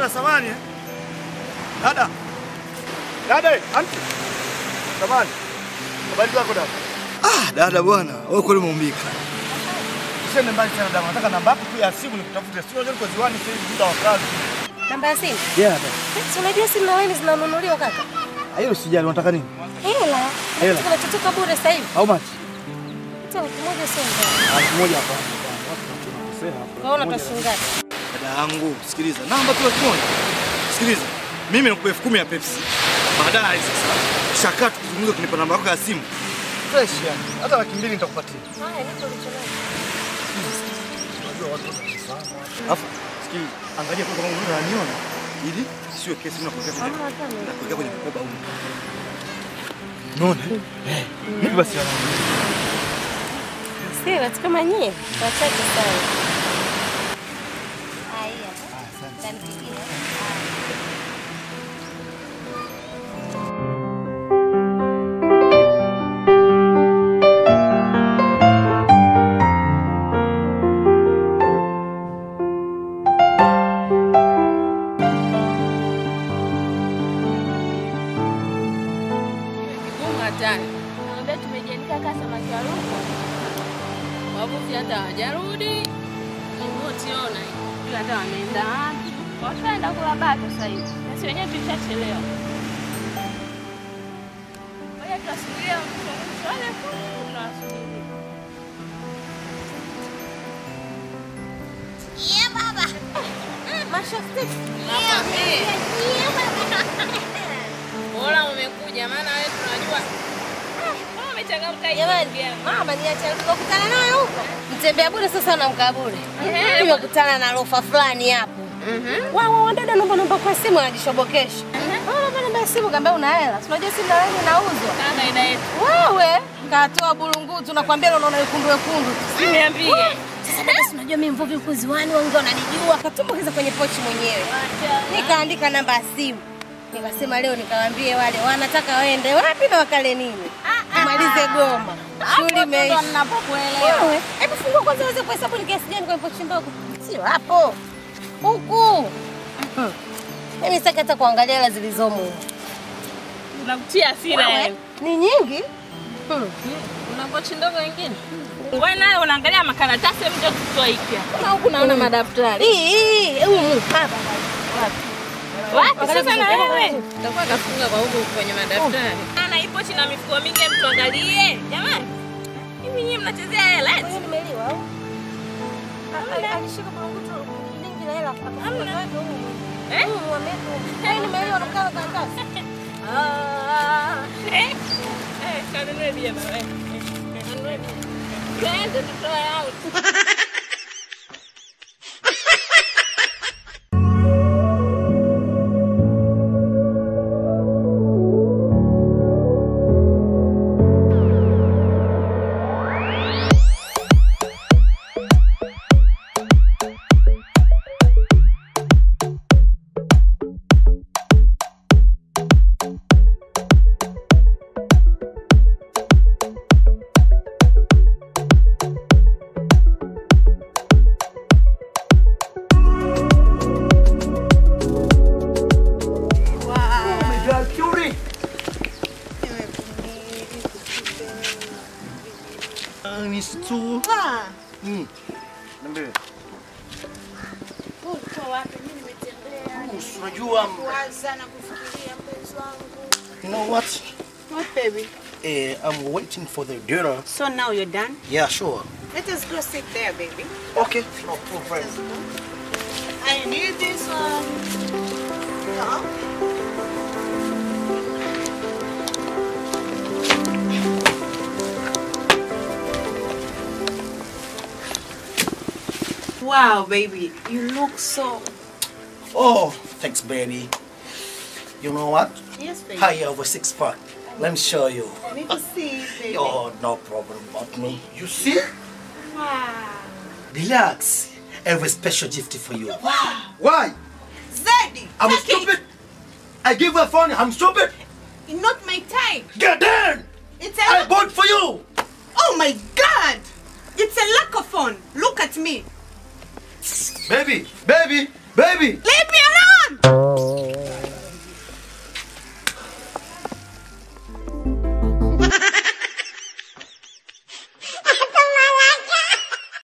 Dada samani. Dada. Dada, anti. Samani. Habari zako dada? Dada bwana, wewe kweli umeumbika. Usende mbali sana dada, nataka namba yako tu ya simu nikutafute. Sio leo kwa ziwani sasa hivi muda wa kazi. Namba ya simu? Yeah, dada. Si unajua simu na wewe zinanunuliwa kaka? Hiyo sijali, unataka nini? Hela. Hela. Tunatotoka bure sasa hivi. How much? Hata 1,000 sio mbaya. 1,000 hapa. Kaona tashingapi? Dada yangu, sikiliza. Namba tu 1,000. Sikiliza. Mimi nakupa 10,000 ya Pepsi. Baadaye sasa shaka tukizungumza kunipa namba yako ya simu. Fresh yani. Hata 200 nitakupatia. Haya, niko ulichonayo. Unajua watu wanasema. Alafu sikiliza, angalia kwa kama unaniona ili siwe kesi unakuweka kwenye mkoba huu. Unaona? Nipi basi yana. Sasa kama nyie, wachache sana. Haya. Asante. Naomba tumejiandika kasa macharuko. Wavuvi hata hawajarudi. Unaona hivi. Hata wameenda wapi? Washaenda kula bata sasa hivi. Na sisi wenyewe tushachelewa. Ngoja tusubirie wale tunasubiri. Yeah baba. Mashosti. Yeah baba. Bora umekuja maana wewe tunajua. Umechangamka hivi. Mama niacha tukutana naye huko. Mtembea bure sasa na mkabure. Nimekutana na lofa fulani hapo. Wao dada naomba kwa simu anajishobokesha. Naomba simu kamba una hela. Unajua simu na wewe inauzwa. Kama ida yetu. Wewe katoa bulungutu nakwambia unaona wekundu. Niambie. Sasa basi unajua mimi mvuvi huko ziwani wangu wananijua katumbukiza kwenye pochi mwenyewe. Nikaandika namba ya simu. Nikasema leo nikawaambie wale wanataka waende wapi na wakale nini. Tumalize goma. Shughuli imeisha. Ninapokuelewa. Wewe, hebu fungua kwanza uweze kuhesabu ni kiasi gani kwenye pochi ndogo. Sio hapo. Huku. Mimi sitaki hata kuangalia hela zilizomo. Unakutia hasira wewe. Ni nyingi? Una pochi ndogo nyingine? Wewe naye unaangalia makaratasi mje kutoa hiki hapa. Na huku naona madaftari. Hapa. Wapi sasa na wewe? Utakuwa kafunga kwa huko kwenye madaftari. Ana ipo chini na mifuko mingi mtu angalie. Jamani. Hivi nyinyi mnachezea hela eti? Wewe nimeliwa au? Alishika bulungutu nyingi na hela akafunga na wewe huko. Wewe nimeliwa nakala karatasi. Kanunue bia baba. Kanunue bia. Twende tutoe out. You know what? What, baby? I'm waiting for the dinner. So now you're done? Yeah, sure. Let us go sit there, baby. Okay, no problem. I need this Wow, baby, you look so... Oh, thanks, baby. You know what? Yes, baby. I have a six-pack. Let me show you. I need to see it, baby. Oh, no problem about me. You see? Wow. Relax. I have a special gift for you. Wow. Why? Zaddy, I'm stupid. I give her phone. I'm stupid. Not my type. Get down. It's I bought for you. Oh my God! It's a lacaphone. Look at me. Baby, baby, baby. Leave me